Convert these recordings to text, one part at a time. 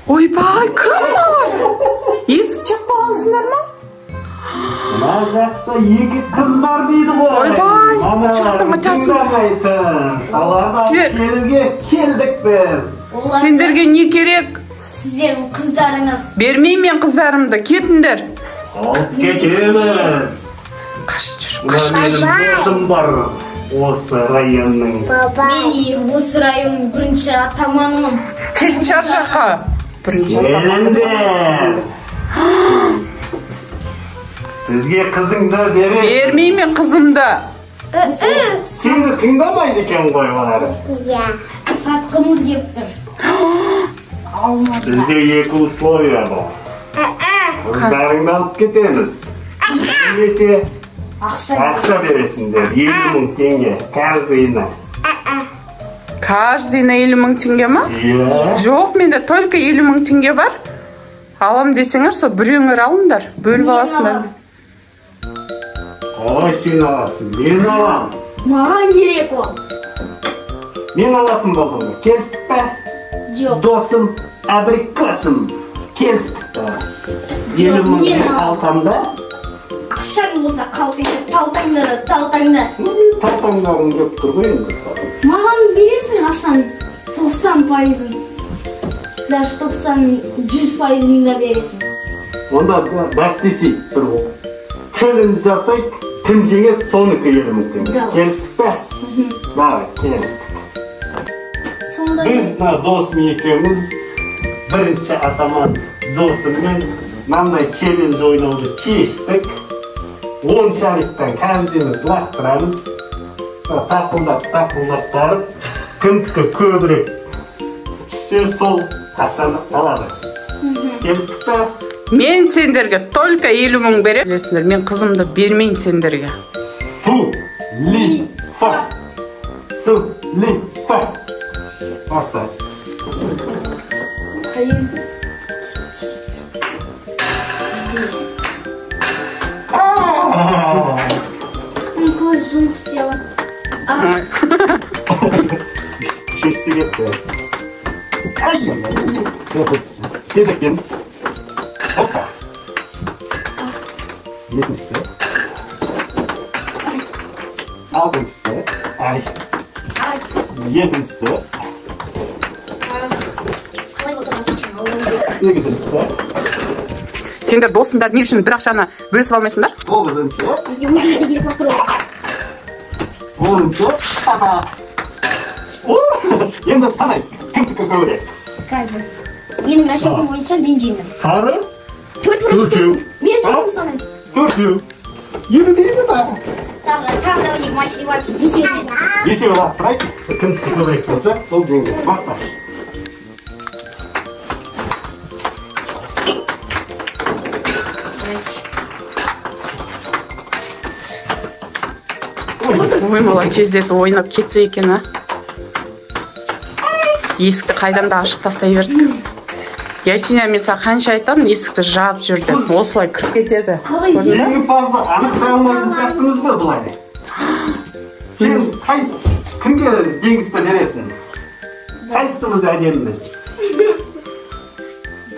Ойбай, кім олар? Есік жаппағансыңдар ма? Мына жақта екі қыз бар дейді ғой. Ойбай, мамаларың тыңдамайтын. Соларды алып келуге келдік біз. Сендерге не керек? Сіздердің қыздарыңыз. Бермеймін мен қыздарымды, кетіңдер. Алып кетеміз. Қаш, жүр, қаш. Менің досым бар осы районның. Мен осы районның бірінші атаманымын. Кетінші ар жаққа. Бірінші атаманымын. Келіңдер. Бізге қызыңды бере. Бермеймін мен қызымды. Сені тыңдамайды екен ғой олар. Сатқымыз келіп тұр. Бізде екі условия бар. Қыздарыңды алып кетеміз. Немесе ақша бересіңдер. 50 мың теңге. Каждыйына. Каждыйына 50 мың теңге ма? Иә. Жоқ, менде только 50 мың теңге бар. Алам десеңер, сол біреуіңер алыңдар. Бөліп аласыңдар. Қалай сен аласың? Мен алам. Маған керек ол. Мен алатын болдым ғой. Келістік пе? Жоқ. Досым, абрикосым. Келістік пе? 50 мың қалтамда. Ақшаң болса қалтаңда, талтаңда. Талтаңдағың келіп тұр ғой енді саған. Маған бересің ақшаны 90%-ын. Даже 90-100%-ын да бересің. Онда бәстесейік бір ол. Челлендж жасайық, кім жеңеді соныкі 50 мың теңге. Келістік пе? Давай, келістік. Біз мына досым екеуміз бірінші атаман досыммен мынандай челлендж ойнауды шештік. 10 шариктан каждыйымыз лақтырамыз. Тақылдап, тақылдап барып, кімдікі көбірек түссе сол ақшаны алады. Келістік пе? Мен сендерге только 50 мың беремін. Білесіңдер, мен қызымды бермеймін сендерге. Су, ли, фа. Су, ли, фа. Баста. Қиын. Мен көз жұмып істей. Үшіншісі кетті. Ай, кезекпен. Опа. Екіншісі. Алтыншысы. Ай. Жетіншісі. Сегізіншісі. Сендер досыңдар не үшін бір ақшаны бөлісіп алмайсыңдар? 9-ыншы. Бізге өзімізге керек болып тұр. 10-ыншы. Енді санайық. Кімдікі көбірек? Қазір. Менің расчетым бойынша мен жеңдім. Сары? 4. Мен жеңдім санаймын. 4. 50 теңге тағы. Тағы да ойнайық, матч реванш. Бесеу. Бесеу лақтырайық. Кімдікі көбірек болса, сол жеңді. Баста. Ой, мала тездетіп ойнап кетсе екен, а? Есікті қайдан да ашып тастай бердік. Ясина, мен саған қанша айтамын, есікті жауып жүр деп. Осылай кіріп кетеді. Жеңімпазды анықтай алмайтын сияқтымыз ғой былай. Сен кімге жеңісті бересің? Қайсымыз әдеміміз?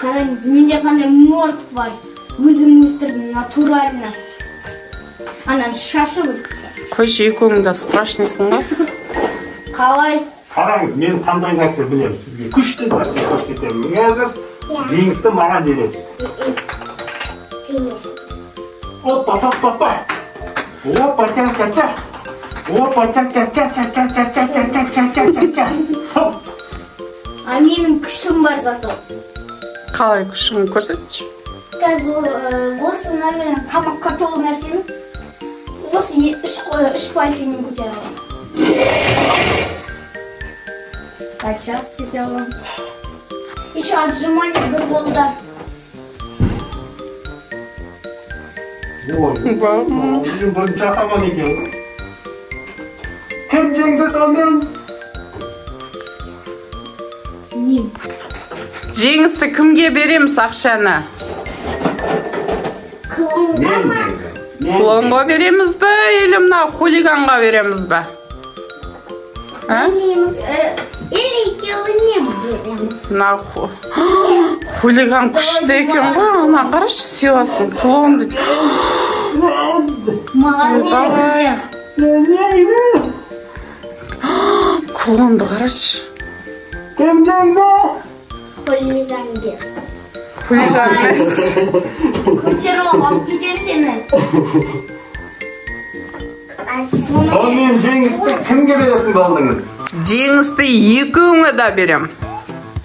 Қараңыз, менде қандай морт бар. Өзім өстірдім, натурально. Анан шашы бір. Қойшы, екеуің де страшныйсың ғой. Қалай? Қараңыз, мен қандай нәрсе білемін сізге. Күшті нәрсе көрсетемін. Қазір жеңісті маған бересіз. Опа, опа, опа. Опа, ча, ча, ча. Опа, ча, ча, ча, ча, ча, ча, ча, ча, ча, ча, ча, ча. Хоп. А менің күшім бар зато. Қалай күшің көрсетші? Қазір осы, наверное, тамаққа толы нәрсені осы үш пальчигіммен көтере аламын. Качаться ете аламын. Еще отжимание бір қолда. Ой, мен бірінші атаман екен ғой. Кім жеңді сонымен? Мен. Жеңісті кімге береміз ақшаны? Клоунға ма? Клоунға береміз бе, или мына хулиганға береміз бе? Береміз. Или екеуіне береміз. Мына Хулиган күшті екен ғой, ана қарашы, силасын, клоун дейді. Маған беріңіздер. Клоунды қарашы. Кім жеңді? Хулиган бес. Хулиган емес. Көтеріп алып кетемін сені. Сонымен жеңісті кімге беретін болдыңыз? Жеңісті екеуіңе да берем.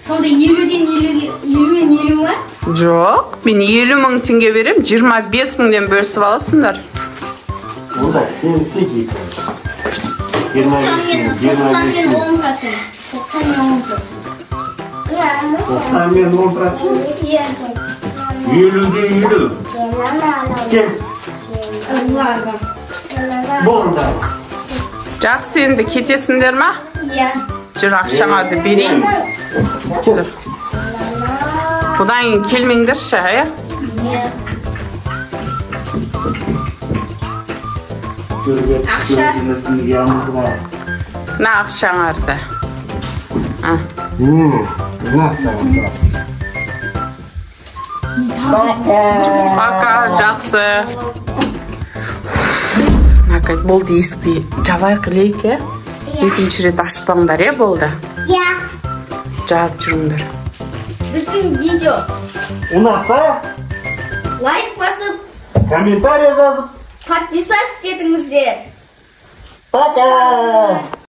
Сонда 50-ден 50-ге, 50 мен 50 ма? Жоқ, мен 50 мың теңге берем, 25 мыңнан бөлісіп аласыңдар. Онда келісек екеуміз. 25 мың, 90 мен 25 мың. 10%. 90 мен 10%. 90 мен 10%? Иә. 50-де 50. Келістік. Ладно. Болды. Жақсы, енді кетесіңдер ма? Иә. Жүр, ақшаңарды берейін. Жүр. Бұдан кейін келмеңдерші, ә? Иә. Ақша. Мына ақшаңарды. А. Мына саған. Пока, жақсы. Накат, болды, есікті жабайық, ілейік, ә? Екінші рет ашпаңдар, ә, болды? Иә. Жауып жүріңдер. Біздің видео Ұнаса, лайк басып, комментарий жазып, подписаться етіңіздер. Пока!